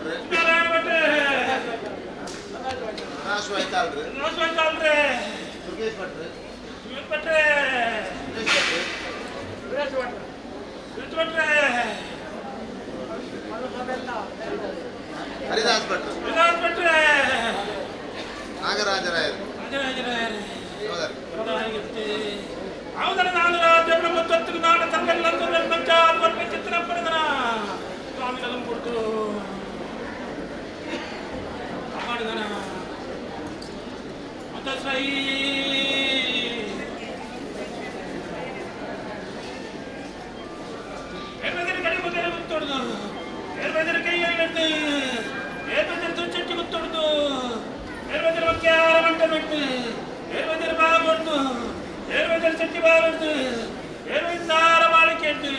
ಭಟ್ರು ನಾರಾಯಣ ಭಟ್ರು ಭಟ್ರು ಭಟ್ರೆ ಸುರೇಶ್ ಭಟ್ರು ಭಟ್ರೆ ಹರಿದಾಸ್ ಭಟ್ರು ಹರಿದಾಸ್ ಭಟ್ರೆ ನಾಗರಾಜರಾಯರು ನಾಗರಾಜರಾಯರು ಅವನ ನಾನು ರಾಜ್ಯ ಬ್ರಹ್ಮತ್ವತ್ತು ನಾಡ ತನ್ನೆಲ್ಲ ಚಿತ್ರ ಪಡೆದನ ಸ್ವಾಮಿಗಳನ್ನು ಕೊಡ್ತು ಕಾಪಾಡಿದನ ಮತಶ್ರೈ ಕಡೆ ಮುದ್ದೆ ಗೊತ್ತೊಡ್ದು ಏರ್ಬೆದರ ಕೈಯಲ್ಲಿ ಏರ್ಬೆದರ ಚಟ್ಟಿ ಗೊತ್ತೊಡ್ದು ಏರ್ಬೆದರ ಮಕ್ಯಾರ ಮಂಟ ಬಿಟ್ಟು ಏರ್ಬೆದರ ಬಾಗೊಡ್ದು ಏರ್ಬೆದರ ಚಟ್ಟಿ ಬಾಗೊಡ್ದು ಏರ್ಬೆದಾರ ಬಾಳಿಕೆಟ್ಟು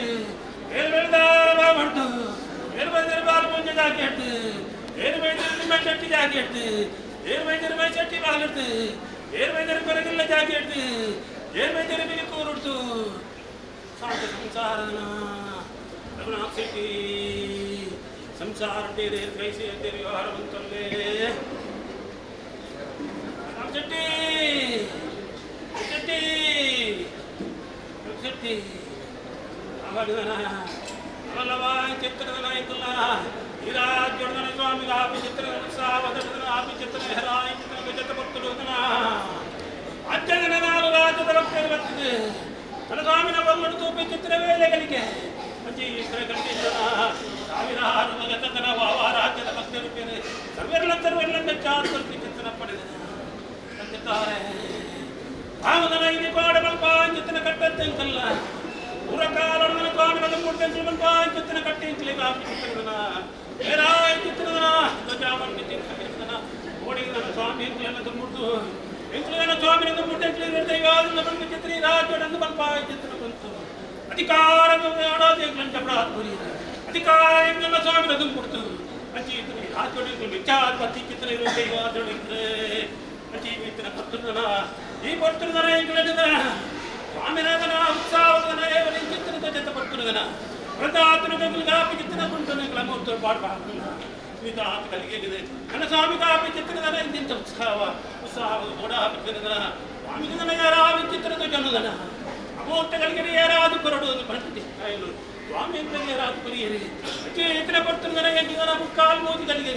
ಏರ್ಬೆದಾರ ಬಾಗೊಡ್ದು ಏರ್ಬೆದರ ಬಾಲ್ ಮುಂಜೆ ಜಾಕೆಟ್ಟು ಏರ್ಬೆದರ ನಿಮ್ಮ ಚಟ್ಟಿ ಜಾಕೆಟ್ಟು ಏರ್ಬೆದರ ಮೈ ಚಟ್ಟಿ ಬಾಗಿಡ್ದು ಏರ್ಬೆದರ ಕೊರಗಿಲ್ಲ ಜಾಕೆಟ್ಟು ಏರ್ಬೆದರ ಬಿಗಿ ಕೂರುಡ್ತು ಸಾಕ ಸಂಸಾರನ ರಘುನಾಥ್ ಶೆಟ್ಟಿ ಸಂಸಾರ ಕೈಸಿ ವ್ಯವಹಾರ ಬಂತಲ್ಲೇ ರಾಮ್ ಶೆಟ್ಟಿ ಶೆಟ್ಟಿ ಶೆಟ್ಟಿ ಚಿತ್ರದ ನಾಯಕಲ್ಲ ಈ ರಾಜ್ಯದ ಸ್ವಾಮಿ ಆಪಿ ಚಿತ್ರ ಉತ್ಸಾಹದ ಆಪಿ ಚಿತ್ರ ಹೆರಾಯ ಚಿತ್ರ ಗಜತ ಭಕ್ತರು ಅಜ್ಜನ ನಾಲ್ಕು ರಾಜ್ಯದ ಭಕ್ತರು ಬರ್ತದೆ ನನ್ನ ಸ್ವಾಮಿನ ಬಂದು ತೂಪಿ ಚಿತ್ರ ವೇಳೆಗಳಿಗೆ ಸಾವಿರಾರು ಜಗತ್ತನ ವಾವ ರಾಜ್ಯದ ಭಕ್ತರು ಬೇರೆ ಸರ್ವೆಲ್ಲ ಸರ್ವೆಲ್ಲ ಚಾರು ಚಿತ್ರನ ಪಡೆದಿದ್ದಾರೆ ಆಮದನ ಇಲ್ಲಿ ಪಾಡಬಲ್ಪಾಂಚಿತನ ಕಟ್ಟಂತೆಂತಲ್ಲ ಪೂರ ಕಾಲೊಡನ ಸ್ವಾಮಿನ ಮೂಡ್ತೆಂತಲ್ಪಾಂಚಿತನ ಕಟ್ಟೆಂತಲೇ ಕಾಪಿ ಚಿತ್ರದನ ಬೇರಾಯ ಚಿತ್ರದನ ಧ್ವಜಾಮನ್ ಚಿತ್ರದನ ಓಡಿದನ ಸ್ವಾಮಿ ಎಂತಲೆಲ್ಲ ಮುಡ್ದು ಎಂತಲೆಲ್ಲ ಸ್ವಾಮಿನ ಮೂಡ್ತೆಂತಲೇ ದೈವಾದ ಬಂದು ಚಿತ್ರ ರಾಜ್ಯಡನ್ನು ಬಲ್ಪಾಂಚಿತನ ಬಂತು ಅಧಿಕಾರ ಅಧಿಕಾರ ಸ್ವಾಮಿ ಅದು ಕೊಡ್ತು ಚಿತ್ರ ಈ ಪಡ್ತಿರುದನ ಸ್ವಾಮಿನಾಥನ ಉತ್ಸಾಹದನ ಚಿತ್ರದ ಜೊತೆ ಪಡ್ತಿರುದನ ವೃದ್ಧಾತನ ಕಾಪಿ ಚಿತ್ರ ಕುಂಟು ಪಾಡ್ಬಾರ್ದು ಕಲಿಗೆ ನನ್ನ ಸ್ವಾಮಿ ಕಾಪಿ ಚಿತ್ರದನ ಇಂತಿಂತ ಉತ್ಸಾಹ ಉತ್ಸಾಹ ಕೂಡ ಚಿತ್ರದನ ಸ್ವಾಮಿಗನ ಯಾರಾವಿ ಚಿತ್ರದ ಜನದನ ಅಮೂರ್ತಗಳಿಗೆ ಯಾರಾದು ಕೊರಡು ಪಂಡಿತ ಸ್ವಾಮಿ ಯಾರಾದು ಕೊರಿಯರಿ ಚೇತನ ಪಡ್ತಿರುದನ ಎಂಟಿದನ ಮುಕ್ಕಾಲು ಮೋದಿಗಳಿಗೆ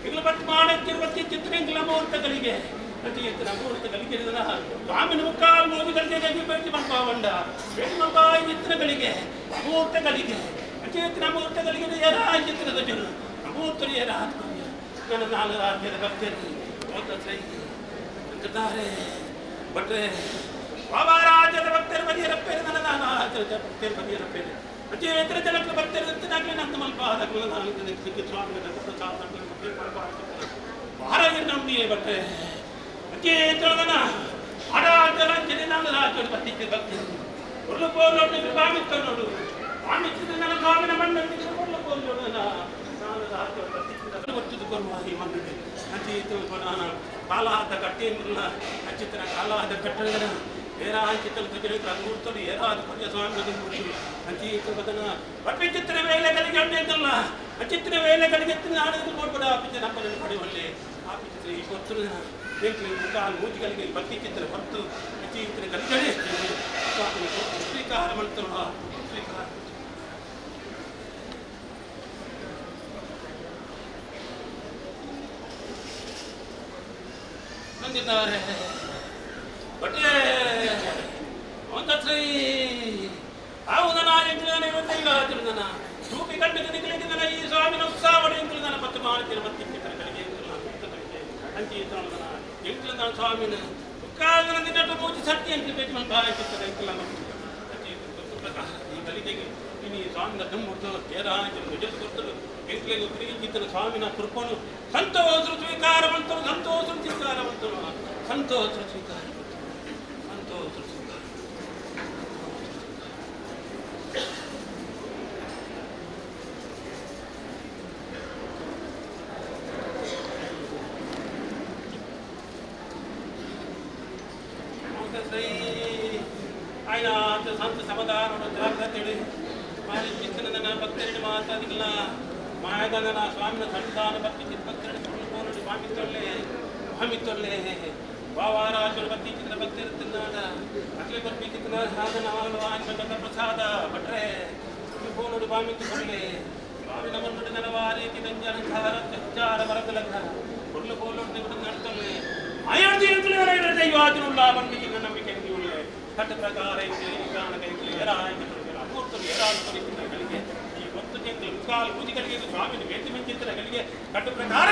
ಇಗ್ಲ ಪಟ್ಟು ಮಾಡಕ್ಕಿರುವತ್ತಿ ಚಿತ್ರ ಎಂಗ್ಲ ಮುಹೂರ್ತಗಳಿಗೆ ಅತಿಯೆತ್ತಿನ ಮುಹೂರ್ತಗಳಿಗೆ ಸ್ವಾಮಿನ ಮುಕ್ಕಾಲು ಮೋದಿಗಳಿಗೆ ಭೇಟಿ ಮಲ್ಪಾವಂಡ ಭೇಟಿ ಮಲ್ಪಾಯಿ ಚಿತ್ರಗಳಿಗೆ ಮುಹೂರ್ತಗಳಿಗೆ ಅಚೇತನ ಮುಹೂರ್ತಗಳಿಗೆ ಯಾರಾ ಚಿತ್ರದ ಜನ ಮುಹೂರ್ತರು ಯಾರಾದು ನನ್ನ ನಾಲ್ಕು ರಾಜ್ಯದ ಭಕ್ತರು ಅಂತಿದ್ದಾರೆ ಭಟ್ರೆ ಬಾಬಾ ರಾಜ್ಯದ ಭಕ್ತರು ಬದಿಯರಪ್ಪೇರು ನನ್ನ ನಾನು ರಾಜ್ಯದ ಭಕ್ತರು ಬದಿಯರಪ್ಪೇರು ಅಚೇತರ ಜನಕ್ಕೆ ಭಕ್ತರು ನಂತ ಮಲ್ಪ ಸ್ವಾಮಿ ವಾರ ನಂಬಿಯೇ ಭಟ್ರೆ ಅಚೇತನ ಅಡಾಜನ ನಾನು ರಾಜ್ಯದ ಭಕ್ತಿ ಭಕ್ತರು ಒಳ್ಳು ಪೋಲೋಡು ಬಾಮಿತ್ತ ನೋಡು ಬಾಮಿತ್ತಿದ ನನ್ನ ಸ್ವಾಮಿನ ಮಣ್ಣಲ್ಲಿ ಒಳ್ಳು ಪೋಲೋಡು ನಾನು ರಾಜ್ಯದ ಭಕ್ತಿ ಗೊತ್ತಿದ್ದು ಕೊರುವ ಈ ಮಣ್ಣಿಗೆ ಅಚೇತ ಕಾಲಾದ ಕಟ್ಟೇನಿಲ್ಲ ಅಚಿತ್ರ ಕಾಲಾದ ಕಟ್ಟಡ ಏರಾ ಚಿತ್ರ ಮೂರ್ತರು ಏರಾದ ಕೊನೆಯ ಸ್ವಾಮಿ ಮೂರ್ತರು ಅಚೀತ ಬದನ ಚಿತ್ರ ವೇಳೆಗಳಿಗೆ ಅಡ್ಡಲ್ಲ ಅಚಿತ್ರ ವೇಳೆಗಳಿಗೆ ನಾಡದು ಕೊಡ್ಬೇಡ ಆಪಿಚ ನಮ್ಮನ್ನು ಪಡೆಯುವಲ್ಲಿ ಆಪಿಚಿತ್ರ ಈ ಕೊತ್ತರು ಮುಖ ಮೂಜಿಗಳಿಗೆ ಭಕ್ತಿ ಚಿತ್ರ ಹೊರತು ಅಚೀತ್ರ ಕಲಿಗಳೇ ಸ್ವೀಕಾರ ಮಾಡ್ತಾರ ಸ್ವೀಕಾರ ಬಂದಿದ್ದಾರೆ ಭಟ್ರೆ ಒಂದತ್ರಿ ಆವುದನ ಎಂಟುದನ ಇವತ್ತೈದು ಹಾಕಿರುದನ ರೂಪಿ ಕಂಡು ನಿಗಲಿದ್ದನ ಈ ಸ್ವಾಮಿನ ಉತ್ಸಾಹ ಎಂಟುದನ ಪತ್ತು ಮಾಡ್ತಿರ ಬತ್ತಿ ಕಡೆಗೆ ಅಂಚಿ ಎಂಟುದನ ಸ್ವಾಮಿನ ಉಕ್ಕಾದನ ದಿನಟ್ಟು ಮೂಚಿ ಸಟ್ಟಿ ಎಂಟು ಭೇಟಿ ಮಾಡಿ ಬಾಯಿಸುತ್ತದೆ ಎಂಟಲ್ಲ ಈ ಕಲಿಕೆಗೆ ಇನ್ನು ಸ್ವಾಮಿನ ದುಂಬುಡ್ತು ತೇರ ಕೊಡ್ತರು ಎಂಟ್ಲೆಗೆ ಪ್ರೀತಿನ ಸ್ವಾಮಿನ ಕೃಪನು ಸಂತೋಷ ಸ್ವೀಕಾರ ಮಂತರು ಸಂತೋಷ ಸ್ವೀಕಾರ ಮಂತರು ಸಂತೋಷ ಸ್ವೀಕಾರ ಸಂತೋಷ ಸ್ವೀಕಾರ ಆಯ್ನ ಸಂತ ಸಮಾಧಾನ ಜಾಗ್ರತೆ ಮಾರಿ ಚಿತ್ರನ ಭಕ್ತರಿಗೆ ಮಾತಾದಿಲ್ಲ ಮಾಯ ದಾಯದನ ಸ್ವಾಮಿನ ಸನ್ನಿಧಾನ ಬರ್ತಿ ಚಿತ್ಪತ್ರ ಪೂರ್ಣ ಸ್ವಾಮಿ ತೊಲ್ಲೆ ಸ್ವಾಮಿ ತೊಲ್ಲೆ ಬಾವಾರಾಜರು ಬತ್ತಿ ಚಿತ್ರ ಭಕ್ತಿರುತ್ತಿದ್ದಾಡ ಅಖಿಲ ಬರ್ಪಿ ಚಿತ್ರ ಸಾಧನ ಪ್ರಸಾದ ಭಟ್ರೆ ಪೂರ್ಣ ಸ್ವಾಮಿ ಕೊಲ್ಲೆ ಸ್ವಾಮಿ ನಮ್ಮ ನರವಾರೇತಿ ನಂಜನ ಸಂಚಾರ ಬರದಲಕ ಕೊಲ್ಲು ಕೋಲು ನಡ್ತೊಲ್ಲೆ ದೈವಾದಿನುಳ್ಳ ಬಂದಿಗೆ ನಂಬಿಕೆ ಉಳ್ಳೆ ಕಟ್ಟ ಪ್ರಕಾರ ಗಳಿಗೆ ಈ ಗೊತ್ತು ಮುಕ್ಕಾಲು ಪೂಜೆಗಳಿಗೆ ಸ್ವಾಮಿ ಬೇತಿ ಮಂಚಿತ್ರಗಳಿಗೆ ಕಟ್ಟು ಪ್ರಕಾರ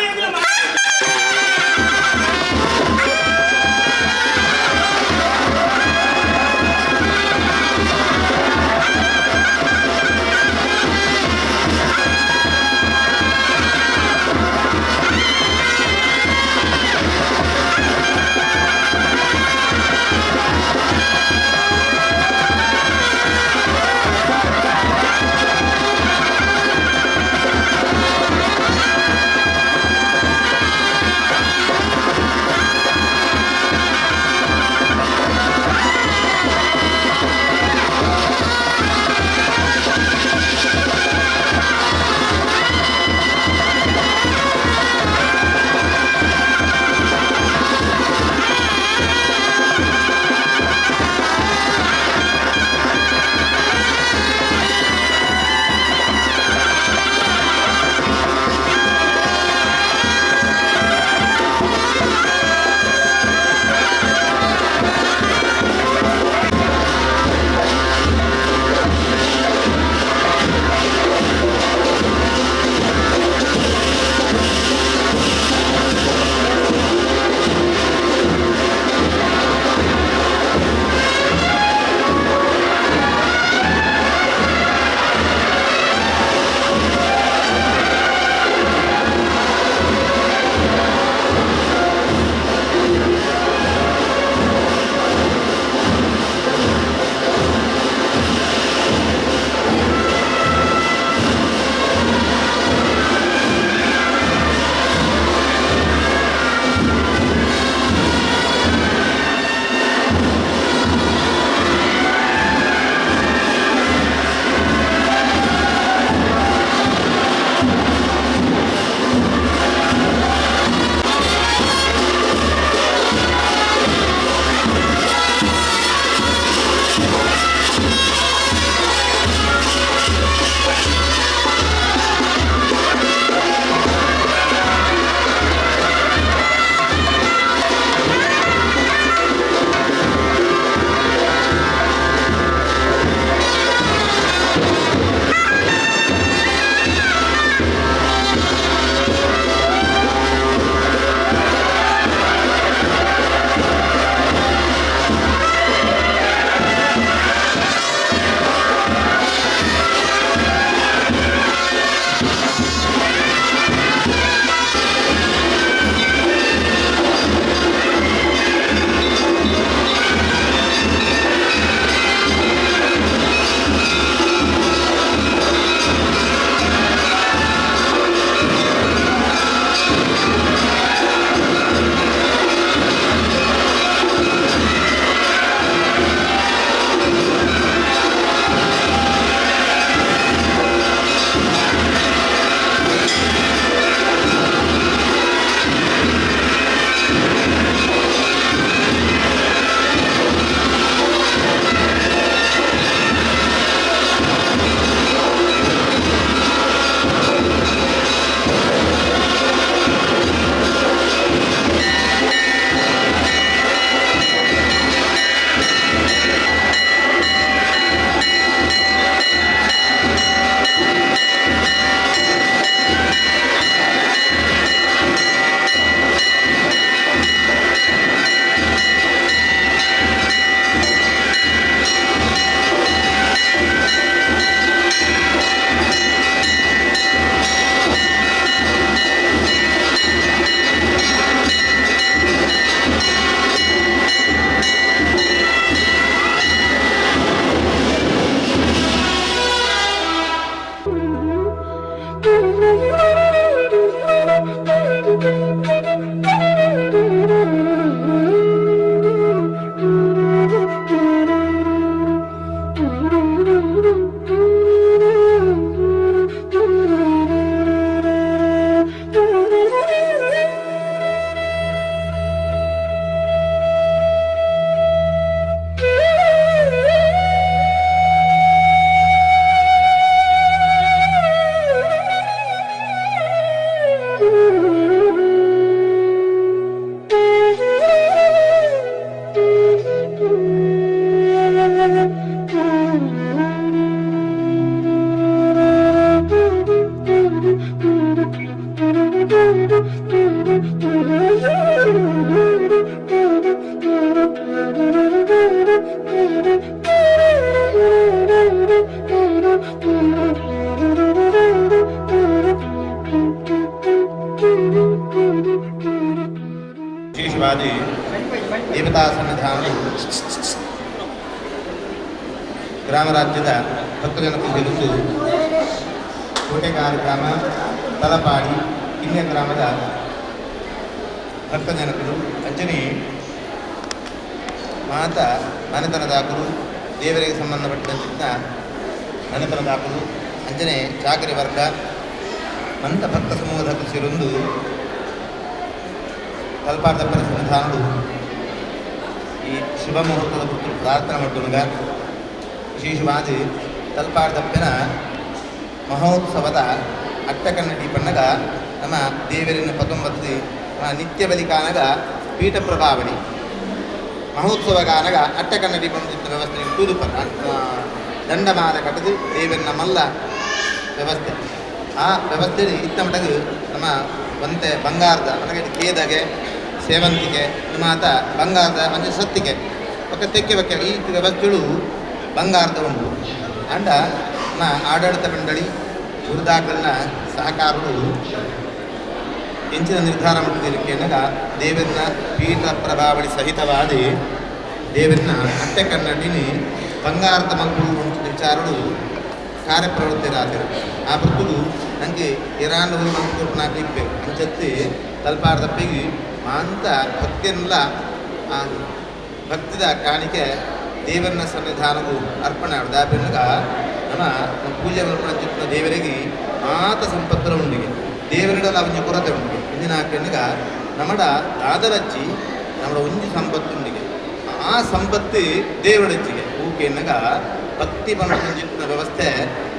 ವಿಶೇಷವಾಗಿ ದೇವತಾ ಸನ್ನಿಧಾನ ಗ್ರಾಮರಾಜ್ಯದ ಭಕ್ತಜನ ಪೂಜೆಗೊಂದು ಕೋಟೆಗಾರು ಗ್ರಾಮ ತಲಪಾಡಿ ಕಿನ್ಯ ಗ್ರಾಮದ ಭಕ್ತಜನಕರು ಅಂಜನಿ ಮಾತ ಮನೆತನದಾಕರು ದೇವರಿಗೆ ಸಂಬಂಧಪಟ್ಟಂತಿದ್ದ ಮನೆತನದಾಕರು ಅಂಜನೆ ಚಾಕರಿ ವರ್ಗ ಮಂತ ಭಕ್ತ ಸಮೂಹದ ಸೇರೊಂದು ತಲಪಾಡದಪ್ಪರ ಸನ್ನಿಧಾನಡು ಈ ಶುಭ ಮುಹೂರ್ತದ ಪುತ್ರ ಪ್ರಾರ್ಥನೆ ಮಾಡ್ತುನಗ ವಿಶೇಷವಾಗಿ ತಲಪಾಡದಪ್ಪನ ಮಹೋತ್ಸವದ ಅಟ್ಟಕನ್ನಡಿ ಪಣ್ಣಗ ನಮ್ಮ ದೇವರಿನ 19 ನಮ್ಮ ನಿತ್ಯ ಬಲಿಕಾನಗ ಪೀಠ ಪ್ರಭಾವಳಿ ಮಹೋತ್ಸವಗಾನಗ ಅಟ್ಟಕನ್ನಡಿ ಪಂಡಿತ ವ್ಯವಸ್ಥೆ ತೂದುಪರ್ ದಂಡಮಾಲ ಕಟ್ಟದು ದೇವರನ್ನ ಮಲ್ಲ ವ್ಯವಸ್ಥೆ. ಆ ವ್ಯವಸ್ಥೆ ಇತ್ತ ಮಟ್ಟದು ನಮ್ಮ ಬಂತೆ ಬಂಗಾರದ ನನಗೆ ಕೇದಗೆ ಸೇವಂತಿಗೆ ಮಾತ ಬಂಗಾರದ ಅಂದರೆ ಸತ್ತಿಗೆ ಒಕ್ಕ ತೆಕ್ಕೆ ಬಕ್ಕೆ ಈ ವ್ಯವಸ್ಥೆಗಳು ಬಂಗಾರದ ಉಂಟು. ಅಂಡ ನಮ್ಮ ಆಡಳಿತ ಮಂಡಳಿ ಗುರುದಾಕಲ್ನ ಸಹಕಾರರು ಎಂಚಿನ ನಿರ್ಧಾರ ಮಾಡಿದ್ದಕ್ಕೆ ದೇವರನ್ನ ಪೀಠ ಪ್ರಭಾವಳಿ ಸಹಿತವಾದಿ ದೇವರನ್ನ ಅಟ್ಟೆ ಕನ್ನಡಿನಿ ಬಂಗಾರದ ಮಕ್ಕಳು ವಿಚಾರಗಳು ಕಾರ್ಯಪ್ರವೃತ್ತಿರಾತಿರು. ಆ ಪ್ರತುಡು ನನಗೆ ಇರಾನ್ ಮಕ್ಕಳು ನಾಲ್ಕು ಇಪ್ಪೆ ಅಂಚತ್ತಿ ತಲಪಾರ್ದಪ್ಪಿಗೆ ಮಾಂತ ಭಕ್ತಿಯನ್ನೆಲ್ಲ ಆ ಭಕ್ತಿದ ಕಾಣಿಕೆ ದೇವರನ್ನ ಸನ್ನಿಧಾನವು ಅರ್ಪಣೆ ದಾಪಿನಾಗ ನಮ್ಮ ಪೂಜೆ ಮಲ್ಪಣ ದೇವರಿಗೆ ಮಾತ ಸಂಪತ್ತರ ಉಂಡಿಗೆ ದೇವರಿಡಲ ಒಂಜಿ ಕೊರತೆ ಉಂಡಿಗೆ ಇಂದಿನ ಹಾಕಿನಾಗ ನಮ್ಮಡ ದಾದರಚ್ಚಿ ನಮ್ಮಡ ಒಂಜಿ ಸಂಪತ್ತುಂಡಿಗೆ ಆ ಸಂಪತ್ತು ದೇವರಚ್ಚಿಗೆ ಹೂಕೆನ್ನಾಗ ಭಕ್ತಿ ಬಂಚಿತ್ನ ವ್ಯವಸ್ಥೆ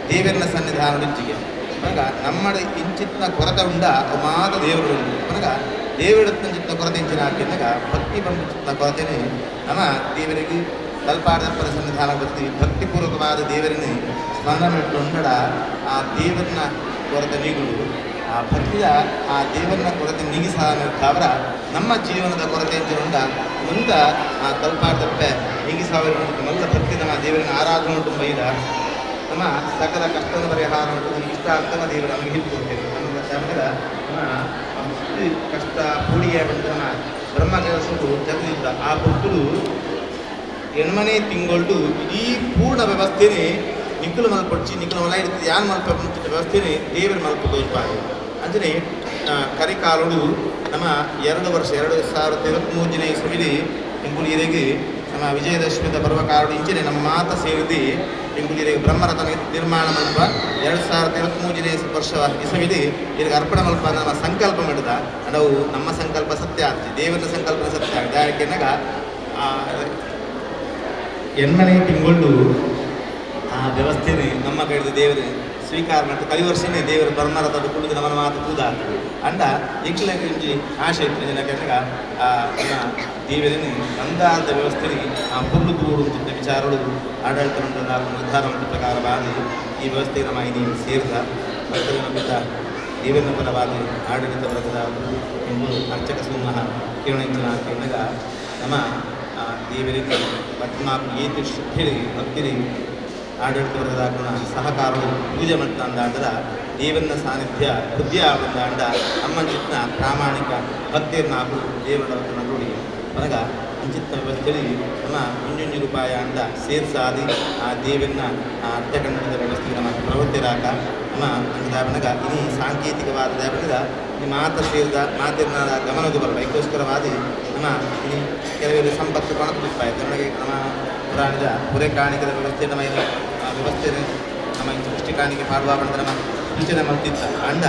ದೇವರನ್ನ ಸನ್ನಿಧಾನದಚ್ಚಿಗೆ ಅನಗ ನಮ್ಮಡ ಇಂಚಿತ್ನ ಕೊರತೆ ಉಂಡ ಮಾತ ದೇವರು ಉಂಡು. ಅನಗ ದೇವರತ್ನ ಕೊರತೆ ಇಂಚಿನ ಹಾಕಿನಾಗ ಭಕ್ತಿ ಬಂಚಿತ್ನ ಕೊರತೆನೇ ನಮ್ಮ ದೇವರಿಗೆ ತಲಪಾಡದಪ್ಪರ ಸನ್ನಿಧಾನ ಬರ್ತೀವಿ. ಭಕ್ತಿಪೂರ್ವಕವಾದ ದೇವರನ್ನು ಸ್ಮರಣೆ ಉಂಡಡ ಆ ದೇವರನ್ನ ಕೊರತೆ ನೀಗುಳು ಆ ಭಕ್ತಿಯ ಆ ದೇವರನ್ನ ಕೊರತೆ ನೀಗಿಸಾವರ ನಮ್ಮ ಜೀವನದ ಕೊರತೆ ಉಂಡ ಮುಂದ ಆ ತಲಪಾಡದಪ್ಪೆ ನೀಗಿಸಾವರ ಮಲ್ಲ ಭಕ್ತಿ ನಮ್ಮ ದೇವರನ್ನ ಆರಾಧನೆ ಉಂಟು ಬೈದ ನಮ್ಮ ಸಕಲ ಕಷ್ಟದ ಪರಿಹಾರ ಉಂಟು ಇಷ್ಟಾರ್ಥನ ದೇವರು ನಮಗೆ ಹಿಡ್ಕೊಳ್ತೇವೆ. ನಮ್ಮ ಶಾಮದ ನಮ್ಮ ಕಷ್ಟ ಪೂಡಿಗೆ ಬಂದು ನಮ್ಮ ಬ್ರಹ್ಮ ಕೆಲಸವು ಜಗದಿದ್ದ ಆ ಪುರ್ತುಡು ಎಣ್ಮನೆ ತಿಂಗಳು ಇಡೀ ಪೂರ್ಣ ವ್ಯವಸ್ಥೆನೇ ನಿಕ್ಕಲು ಮಲ್ಪೊಡ್ಚಿ ನಿಕ್ಕಲು ಮಲ ಇಡ್ತದೆ ಯಾನ್ ಮಲ್ಪ ವ್ಯವಸ್ಥೆನೇ ದೇವರ ಮಲ್ಪ ತೋಜ್ಪಾಡು. ಅಂಚನೆ ಕರಿಕಾಲುಡು ನಮ್ಮ 2 ವರ್ಷ 2023ನೇ ಇಸವಿಲಿ ಎಂಕುಲಿಯರಿಗೆ ನಮ್ಮ ವಿಜಯದಶಮಿದ ಪರ್ವಕಾಲುಡು ಇಂಚನೆ ನಮ್ಮ ಮಾತ ಸೇರಿದಿ ಎಂಕುಲಿಯರಿಗೆ ಬ್ರಹ್ಮರಥ ನಿರ್ಮಾಣ ಮಲ್ಪ 2023ನೇ ವರ್ಷ ಇಸವಿಲಿ ಇದಕ್ಕೆ ಅರ್ಪಣೆ ಮಲ್ಪ ನಮ್ಮ ಸಂಕಲ್ಪ ಮಾಡಿದ ನಾವು ನಮ್ಮ ಸಂಕಲ್ಪ ಸತ್ಯ ಆಗ್ತಿ ದೇವರ ಸಂಕಲ್ಪ ಸತ್ಯ ಆಗ್ತದೆ. ಯಾಕೆನ್ನಾಗ ಎಣ್ಮನೆ ತಿಂಗಳು ಆ ವ್ಯವಸ್ಥೆನೇ ನಮ್ಮ ಕೈದು ದೇವರು ಸ್ವೀಕಾರ ಮಾಡ್ತಾರೆ. ಕಲಿ ವರ್ಷನೇ ದೇವರು ಬ್ರಹ್ಮರಥ ಕುಳಿತು ನಮ್ಮನ ಮಾತು ತೂದ ಅಂಡ ಎಂಕ್ಲೆಗ್ ಒಂಜಿ ಆಶೆ ಇತ್ತು ಜನಕನ್ನಗ ಆ ನಮ್ಮ ದೇವರನ್ನು ಬಂಗಾರದ ವ್ಯವಸ್ಥೆಗೆ ಆ ಪುಲ್ಲು ತೂಡು ವಿಚಾರಗಳು ಆಡಳಿತ ಮಂಡಲದ ನಿರ್ಧಾರ ಪ್ರಕಾರವಾಗಿ ಈ ವ್ಯವಸ್ಥೆ ನಮ್ಮ ಇಲ್ಲಿ ಸೇರಿದ ಭಕ್ತರ ನಂಬಿತ ದೇವರನ್ನ ಪರವಾಗಿ ಆಡಳಿತ ವರ್ಗದ ಎಂಬುದು ಅರ್ಚಕ ಸಮೂಹ ಕಿರಣಂಚನ ಕೇಳಿದಾಗ ನಮ್ಮ ದೇವರಿಗೆ ಪದ್ಮಾಪು ಏತಿ ಶುದ್ಧಿರಿ ಭಕ್ತಿರಿ ಆಡಳಿತ ವರ್ಗದ ಸಹಕಾರವು ಪೂಜೆ ಮಾಡ್ತಾಂದಾಂಡದ ದೇವನ ಸಾನ್ನಿಧ್ಯ ಹೃದಯ ಬಂದಾಂಡ ಅಮ್ಮಂಚಿತ್ನ ಪ್ರಾಮಾಣಿಕ ಭಕ್ತಿಯನ್ನಾಕು ದೇವರ ರೂಢಿ ಮನಗ ಅಂಚಿತ್ನ ವ್ಯವಸ್ಥೆಯಲ್ಲಿ ನಮ್ಮ ಒಂಜೊಂಜಿ ರೂಪಾಯಿ ಅಂಡ ಸೇರ್ಸಾದಿ ಆ ದೇವನ ಆ ಅರ್ಥಕನ್ನಡದ ವ್ಯವಸ್ಥೆ ನಮ್ಮ ಪ್ರವೃತ್ತಿರಾಕ ನಮ್ಮ ಅಂಚದಾಬನಗ ಇನಿ ಸಾಂಕೇತಿಕವಾದ ದಾಬನಗ ಈ ಮಾತ ಸೇರಿದ ಮಾತಿನ ಗಮನದ ಬರಲ್ಲ. ಅದಕ್ಕೋಸ್ಕರವಾದಿ ನಮ್ಮ ಇನಿ ಕೆಲವರು ಸಂಪತ್ತು ಕೊಣತು ನಮಗೆ ನಮ್ಮ ಪುರಾಣದ ಪುರೆ ಕಾಣಿಕದ ವ್ಯವಸ್ಥೆ ನಮ್ಮ ವ್ಯವಸ್ಥೆ ನಮ್ಮ ದೃಷ್ಟಿ ಕಾಣಿಕೆ ಮಾಡುವ ನಮ್ಮ ಸೂಚನೆ ಮಲ್ತಿತ್ತ ಅಂಡ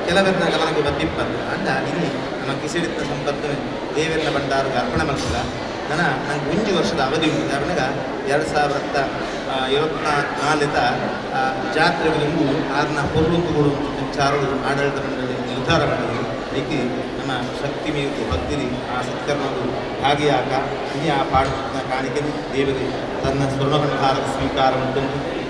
ಕೆಲವರನ್ನ ಗಮನಕ್ಕೆ ಬತ್ತಿಪ್ಪತ್ತು ಅಂಡ ಇಲ್ಲಿ ನಮ್ಮ ಕಿಸಿಡಿತ್ತ ಸಂಪತ್ತು ದೇವರನ್ನ ಭಂಡಾರಿಗೆ ಅರ್ಪಣೆ ಮಾಡ್ತಿಲ್ಲ. ನನ್ನ ನಂಗೆ ಒಂಜಿ ವರ್ಷದ ಅವಧಿ ಉಂಟು. ದಾಬನಗ 2024 ಜಾತ್ರೆ ನಿಂಗು ಆರ್ನ ಪೊರ್ಲುಂತುಗಳು ವಿಚಾರಗಳು ಆಡಳಿತ ಮಂಡಳಿ ನಿರ್ಧಾರ ಮಾಡಿದ್ರು. ಐಕೆ ನಮ್ಮ ಶಕ್ತಿ ಮೀರಿತು ಭಕ್ತಿರಿ ಆ ಸತ್ಕರ್ಮಗಳು ಭಾಗಿಯಾಕ ಇನಿ ಆ ಪಾಡುತ್ತಿದ್ದ ಕಾಣಿಕೆ ದೇವರೇ ತನ್ನ ಸ್ವರ್ಣಭಂಡಾರದ ಸ್ವೀಕಾರ ಉಂಟು.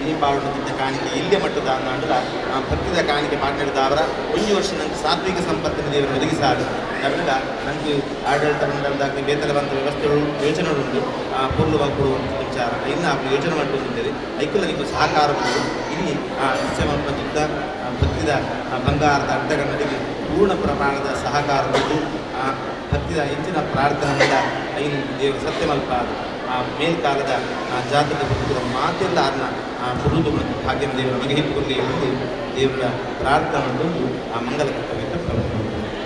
ಈ ಪಾಡುತ್ತಿದ್ದ ಕಾಣಿಕೆ ಇಲ್ಲೇ ಮಟ್ಟದ ಅಂದ್ರ ಆ ಭಕ್ತಿದ ಕಾಣಿಕೆ ಪಾಡ್ನಡಿದಾವರ ಒಂದು ವರ್ಷ ನಂಗೆ ಸಾತ್ವಿಕ ಸಂಪತ್ತಿನ ದೇವರು ಒದಗಿಸಾದು ಅದರಿಂದ ನನಗೆ ಆಡಳಿತ ಮಂಡಲದಾಗಲಿ ವೇತನ ಬಂದ ವ್ಯವಸ್ಥೆಗಳು ಯೋಜನೆಗಳುಂಟು. ಆ ಪೊರ್ಲು ಕೊಡುವಂಥ ವಿಚಾರ ಇನ್ನು ಆ ಯೋಜನೆ ಮಾಡಿಕೊಂಡಿದ್ದೇವೆ. ಐಕುಲ ನಿಂಗೆ ಸಹಕಾರ ಉಂಟು. ಇಲ್ಲಿ ಆ ನಿಶ್ಚಯ ಮಾಡಿದ್ದ ಭಕ್ತಿದ ಬಂಗಾರದ ಅಡ್ಡಗನ್ನಡಿಗೆ ಪೂರ್ಣ ಪ್ರಮಾಣದ ಸಹಕಾರ ಉಂಟು. ಆ ಭಕ್ತಿದ ಹೆಚ್ಚಿನ ಪ್ರಾರ್ಥನೆಯಿಂದ ಐನು ದೇವರು ಸತ್ಯಮಲ್ಪ ಆ ಮೇಲ್ಕಾಲದ ಆ ಜಾತ್ರೆದ ಭಕ್ತರ ಮಾತೆಲ್ಲ ಅದನ್ನ ಆ ಪುರುದು ಮತ್ತು ಭಾಗ್ಯನ ದೇವರ ಬಗೆಹಿಟ್ಟುಕೊಳ್ಳಿ ಎಂದು ದೇವರ ಪ್ರಾರ್ಥನೆ ಮಾಡಿಕೊಂಡು ಆ ಮಂಗಲ ಕರ್ತವ್ಯಕ್ಕೆ ಪ್ರಾರಂಭ.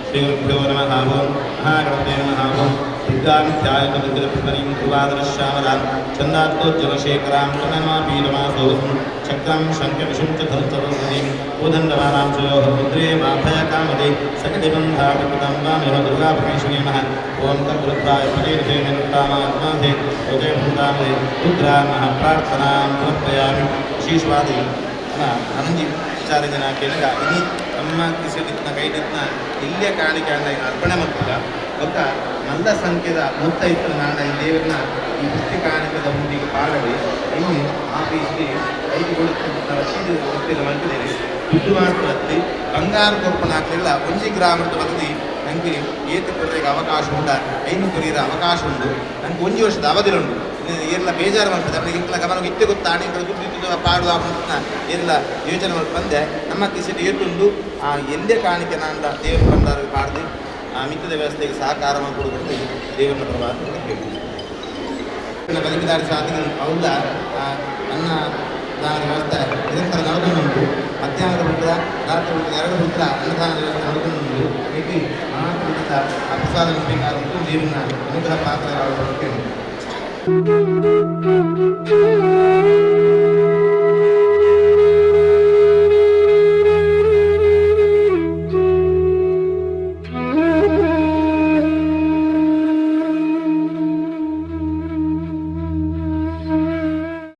ಶ್ರೀ ಗುರುಭ್ಯೋ ನಮಃ. ಓಂ ಮಹಾಗಣಪತೇ ನಮಃ. ಓಂ ದುರ್ಗಾಮಿತ್ಯಾಯತಮಂದಿರಪುಷ್ಪರೀಂ ಧ್ರುವಾದರಶ್ಯಾಮಲಾಂ ಚಂದಾತ್ಕೋಜ್ಜಲಶೇಖರಾಂ ಚಂದನಮಾಪೀತಮಾಸೋಸಂ ಚಕ್ರಂ ಶಂಖವಿಷುಂ ಚ ಧನುಸ್ತರುಣೀಂ ಕೋದಂಡವಾನಾಂ ಚಯೋಃ ಮುದ್ರೇ ಮಾಭಯಕಾಮದೆ ಸಕಟಿಬಂಧಾಕೃತಾಂ ವಾಮೇವ ದುರ್ಗಾಪರಮೇಶ್ವರೀ ನಮಃ. ಓಂ ತದ್ರುದ್ರಾಯ ಪರೇರ್ಜೇ ನಿರುತ್ತಾಮಾತ್ಮಾಧೇ ಉದಯ ಭೂತಾಮದೆ ರುದ್ರಾಮಃ ಪ್ರಾರ್ಥನಾಂ ಸಮರ್ಪಯಾಮಿ. ವಿಶೇಷವಾದ ಅನಂಜಿ ವಿಚಾರ ಜನ ಕೇಳಿದ ಇನಿ ನಮ್ಮ ಕಿಸೆಡಿತ್ನ ಕೈಡಿತ್ನ ಇಲ್ಲೇ ಕಾಣಿಕೆ ಅಂಡ ಅರ್ಪಣೆ ಮಾಡ್ತಿಲ್ಲ ಒಕ್ಕ നല്ല ಸಂಖ್ಯೆದ ಮೊತ್ತ ಇತ್ತು ನಾಡ ಈ ದೇವರನ್ನ ಈ ವೃತ್ತಿ ಕಾಣಿಕದ ಮುಂದಿಗೆ ಪಾಡಲಿ ಇನ್ನು ಆಫೀಸ್ಗೆ ಐದು ಕೊಡುತ್ತ ರಶೀದು ವೃತ್ತಿಯಲ್ಲಿ ಮಾಡ್ತಿದ್ದೇನೆ ದುಡ್ಡು ಮಾಡ್ಕೊಳತ್ತಿ ಬಂಗಾರ ಕೊರ್ಪಣ ಹಾಕಲಿಲ್ಲ ಒಂಜಿ ಗ್ರಾಮದ ಬದಲಿ ನನಗೆ ಏತು ಕೊಡಲಿಕ್ಕೆ ಅವಕಾಶ ಉಂಟ ಐನು ಕೊರಿಯರ ಅವಕಾಶ ಉಂಟು. ನನಗೆ ಒಂಜಿ ವರ್ಷದ ಅವಧಿ ಉಂಟು. ಏರ್ಲ ಬೇಜಾರು ಮಾಡ್ತದೆ ಅವನಿಗೆ ಇಂಕ್ಲ ಗಮನ ಇತ್ತೆ ಗೊತ್ತಾ ದುಡ್ಡು ಇತ್ತು ಪಾಡುವ ಏರ್ಲ ಯೋಚನೆ ಮಾಡಿ ಬಂದೆ ನಮ್ಮ ಕಿಸೆಟ್ ಏಟುಂಡು ಆ ಎಲ್ಲೇ ಕಾಣಿಕೆ ನಾಂಡ ದೇವರ ಬಂದಾರ ಪಾಡ್ದು ಆ ಮಿತ್ತದ ವ್ಯವಸ್ಥೆಗೆ ಸಹಕಾರ ಕೊಡುವುದು ದೇವರನ್ನ ಪ್ರಭಾವ ಕೇಳ್ತೀನಿ. ಬದುಕಿದಾರಿ ಸಾಧನೆ ಹೌದಾ ಅನ್ನ ದಾನದ ವ್ಯವಸ್ಥೆ ನಿರಂತರ ನಡ್ಕೊಂಡು ಮಧ್ಯಾಹ್ನದ ಊಟ ರಾತ್ರಿ ಊಟ ಎರಡು ಊಟ ಅನ್ನದಾನದ ವ್ಯವಸ್ಥೆ ನಡ್ಕೊಂಡು ಹೇಗೆ ಮಹಾಪುರುಷ ಆ ಪ್ರಸಾದ ಸ್ವೀಕಾರ ಉಂಟು. ದೇವರನ್ನ ಅನುಗ್ರಹ ಪಾತ್ರ ಕೇಳಿ.